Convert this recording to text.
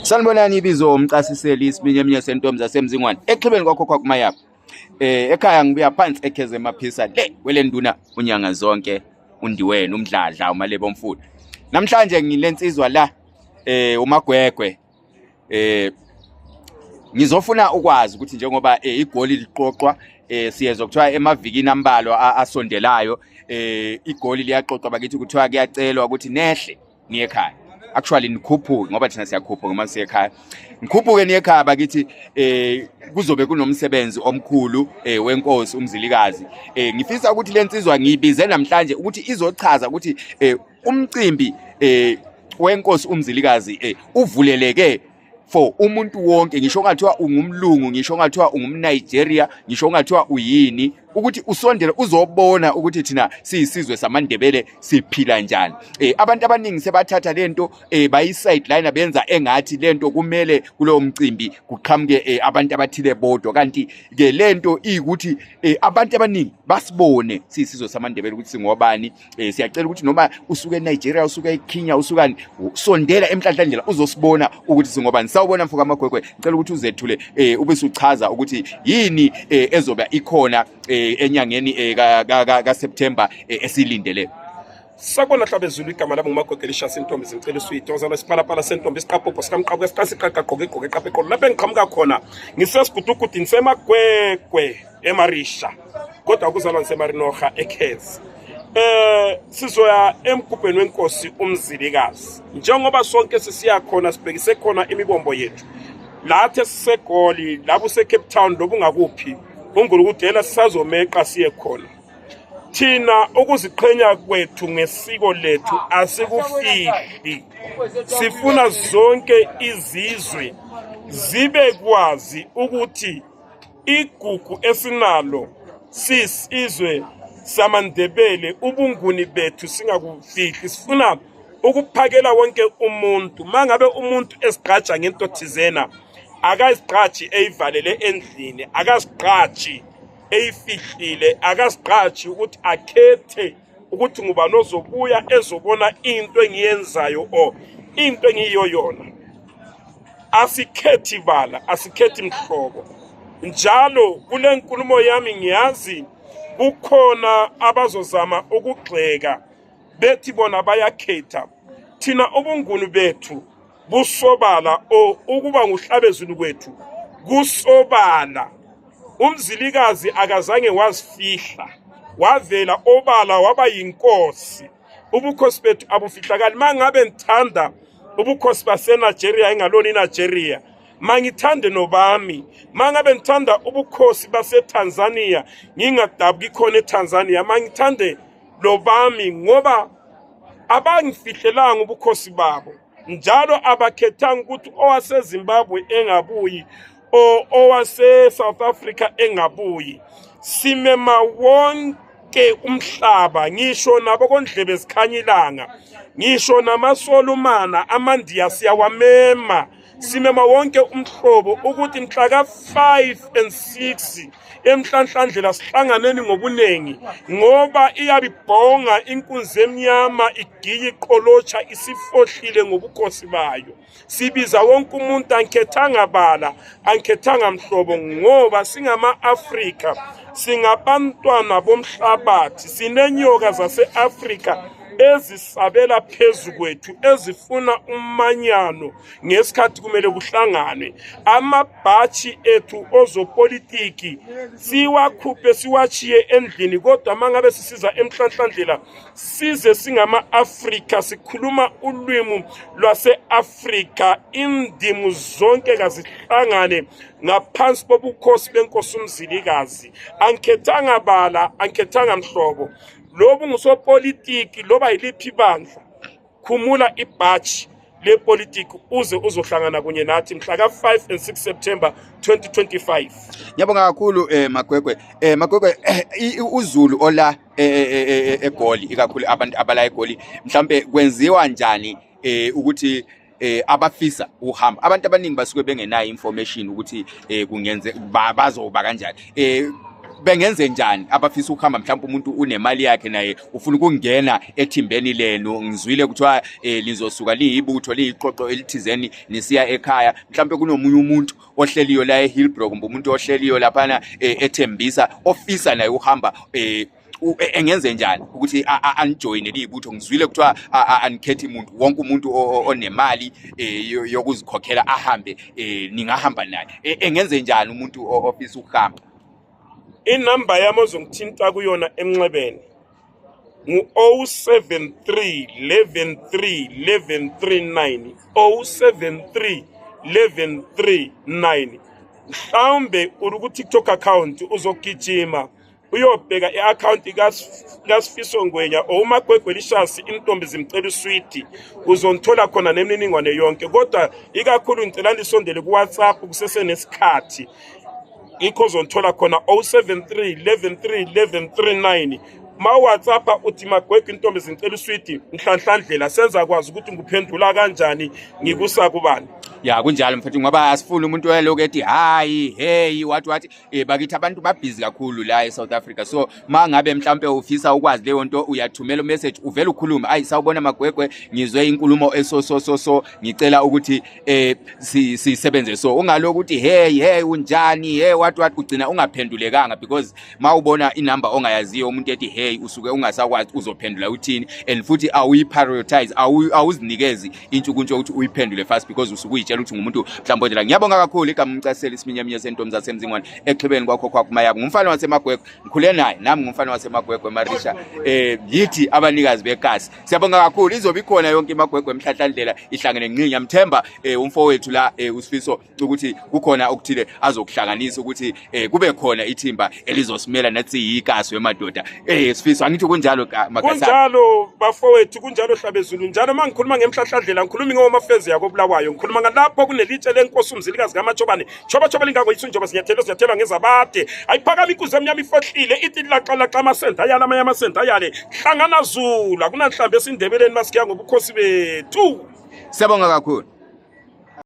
Sanibonani, ibizo umcasiseli isiminyeminya sentombi zasemzingwane exhibeni kwakho kumayapha. Ekhaya ngibuya phansi ekheze emaphisa le kwelenduna unyanga zonke undiwena umdladla umalebo omfula. Namhlanje ngilensizwa la uMagwegwe. Ngizofuna ukwazi ukuthi njengoba igoli liqoqwa, siyezwa kuthiwa emavikini ambalwa asondelayo igoli liyaqoqwa bakithi, kuthiwa kuyacelwa ukuthi nehle niye ekhaya. Actually nikhuphuke, ngoba thina siyakhuphuka uma siye ekhaya. Nikhuphuke niye ekhaya bakithi, kuzobe kunomsebenzi omkhulu wenkosi uMzilikazi. Ngifisa ukuthi lensizwa ngiyibize namhlanje ukuthi izochaza ukuthi umcimbi wenkosi uMzilikazi uvuleleke for umuntu wonke, ngisho ngathiwa ungumlungu, ngisho ngathiwa ungumNigeria, ngisho ngathiwa uyini, ukuthi usondele uzobona ukuthi thina siyisizwe samaNdebele siphila njani. Abantu abaningi sebathatha lento bayi-sideline, benza engathi lento kumele kulowo mcimbi kuqhamuke abantu abathile bodwa, kanti ke lento iyikuthi abantu abaningi basibone siyisizwe samaNdebele ukuthi singobani. Siyacela ukuthi noma usuke eNigeria, usuke eKenya, usukani, sondela emhlanhlandlela uzosibona ukuthi singobani. Sawubona mfoka Magwegwe, ngicela ukuthi uzethule ube usuchaza ukuthi yini ezoba ikhona enyangeni ka September esilindele. Sakubona Hlabezulu, igama lami nguMagwegwe Lishasi intombi zimcela uswidi ozalwa isiphalaphala sentombi isiqaphupo sikamqabuka siqasiqaqaqoke igqoke eqapha eqolo. Lapho engiqhamuka khona ngisesigudugudi, ngisemagwegwe emarisha, kodwa kuzalwa ngisemarinoha ekhezi. Sizoya emgubheni wenkosi uMzilikazi, njengoba sonke sisiya khona sibhekise khona imibombo yethu lathi esisegoli, lapho use-Cape Town, lobu ngakuphi ungulukudela, sisazomeqa siye khona. Thina ukuziqhenya kwethu ngesiko lethu asikufihli, sifuna zonke izizwe zibe kwazi ukuthi igugu esinalo sisizwe samaNdebele, ubunguni bethu singakufihli. Sifuna ukuphakela wonke umuntu. Mangabe umuntu esigqaja ngento thizena, akazigqaji eyivalele endlini, akazigqaji eyifihlile, akazigqaji ukuthi akhethe ukuthi ngubani ozobuya ezobona into engiyenzayo or into engiyiyo yona. Asikhethi bala, asikhethi mhlobo. Njalo kule nkulumo yami ngiyazi kukhona abazozama ukugxeka bethi bona bayakhetha. Thina ubunguni bethu busobala, o ukuba nguhlabezulu kwethu kusobala. UMzilikazi akazange wazifihla, wavela obala waba yinkosi. Ubukhosi bethu abufihlakali. Mangabe ngithanda ubukhosi baseNigeria, engalona iNigeria, mangithande nobami. Mangabe ngithanda ubukhosi baseTanzania, ngingadabuki khona eTanzania, mangithande lobami, ngoba abangifihlelanga ubukhosi babo. Njalo abakhethanga ukuthi owaseZimbabwe engabuyi o owase South Africa engabuyi. Simema wonke umhlaba, ngisho nabo kondlebe zikhanya ilanga, ngisho namasolumana, amandiya siyawamema. Simema wonke umhlobo ukuthi mhla ka-5 and 6 emhlanhlandlela sihlanganeni ngobuningi, ngoba iyabibhonga inkunzi emnyama igiye iqolotsha isifohlile ngobukhosi bayo. Sibiza wonke umuntu, angikhethanga bala, angikhethanga mhlobo, ngoba singama-Afrika, singabantwana bomhlabathi, sinenyoka zase-Afrika ezisabela phezu kwethu, ezifuna umanyano ngesikhathi kumele kuhlanganwe. Amabhatshi ethu ozopolitiki siwakhuphe siwachiye endlini, kodwa mangabe sisiza emhlanhlandlela size singama-Afrika, sikhuluma ulwimi lwase-Afrika, indimu zonke kazihlangane ngaphansi bobukhosi benkosi uMzilikazi. Angikhethanga bala, angikhethanga mhlobo, lobu ngusopolitiki loba yiliphi ibandla, khumula ibhatshi lepolitiki uze uzohlangana kunye nathi mhla ka-5 and 6 September 2025. Ngiyabonga kakhulu Magwegwe. Magwegwe, uZulu ola eGoli, ikakhulu abantu abala eGoli, mhlambe kwenziwa njani ukuthi abafisa ukuhamba, abantu abaningi basuke bengenayo information ukuthi kungenze bazoba kanjani? Bengenze njani abafisa ukuhamba? Mhlawumbe umuntu unemali yakhe naye ufuna ukungena ethimbeni lenu. Ngizwile kuthiwa lizosuka liyibutho, liyiqoqo elithizeni, nisiya ekhaya. Mhlawumbe kunomunye umuntu ohleliyo la eHillbrow, kumbe umuntu ohleliyo laphana eThembisa, ofisa naye ukuhamba, engenze njani ukuthi anijoyine liyibutho? Ngizwile kuthiwa anikhethi muntu, wonke umuntu onemali yokuzikhokhela ahambe, ningahamba naye. Engenze njani umuntu ofisa ukuhamba? Inamba yami ozongithinta kuyona emnxebeni ngu-073 113 1139, 073 1139. Mhlawumbe uri ku-TikTok account, uzogijima uyobheka i-akhawunti kaSifiso Ngwenya or uMagwegwe Lishasi, intombi zimcela uswidi, uzongithola khona nemininingwane yonke. Kodwa ikakhulu ngicela nisondele ku-WhatsApp kusesenesikhathi, ikho uzongithola khona 073 113 1139. Ma WhatsApp uthi "Magwegwe, intombi zingicela uswidi", Nhlanhlandlela, senza kwazi ukuthi ngikuphendula kanjani, ngikusa kubani. Ya, kunjalo mfethu, ngoba asifuni umuntu oyaloku ethi hayi, hey, wathi wathi. Bakithi, abantu babhizi kakhulu la eSouth Africa, so mangabe mhlambe ufisa ukwazi leyo nto, uyathumela umessage, uvela ukhulume, "Ayi, sawubona Magwegwe, ngizwe inkulumo eso so so so, ngicela ukuthi sisebenze." So ungaloku ukuthi "Hey, hey, unjani? Hey, what what", ugcina ungaphendulekanga, because mawubona inamba ongayaziyo, umuntu ethi "Hey", usuke ungasakwazi uzophendula uthini, and futhi awuyi-prioritize, awuzinikezi intshukuntshu ukuthi uyiphendule fast, because usuke uyitshela ukuthi ngumuntu mhlawumbe onjela. Ngiyabonga kakhulu. Igama umcaseli, isiminyaminya sentombi zasemzingwane, exhibeni kwakho kwakumayabo. Ngumfana waseMagwegwe, ngikhule naye nami, ngumfana waseMagwegwe Marisha. Yithi abanikazi bekasi, siyabonga kakhulu. Izobe ikhona yonke iMagwegwe emhlahlandlela ihlangene nqi. Ngiyamthemba umfowethu la, uSifiso, ukuthi kukhona okuthile azokuhlanganisa ukuthi kube khona ithimba elizosimela nathi yikasi wemadoda. Sifiso, angithi kunjalo Magasana? Kunjalo bafowethu, kunjalo Hlabezulu. Njalo uma ngikhuluma ngemhlahlandlela, ngikhuluma ngomafezi yakoBulawayo, ngikhuluma ngalapho kunelitshe lenkosi uMzilikazi kaMatshobane, tshobatshoba lingako yisunjoba, sinyathelo sinyathelwa ngezabade, ayiphakama inkuzi emnyama ifohlile, ithi laxa laxa amasende ayale, amanye amasende ayale. Hlangana zulu, akunanhlambi esiNdebeleni, masikiya ngobukhosi bethu. Siyabonga kakhulu.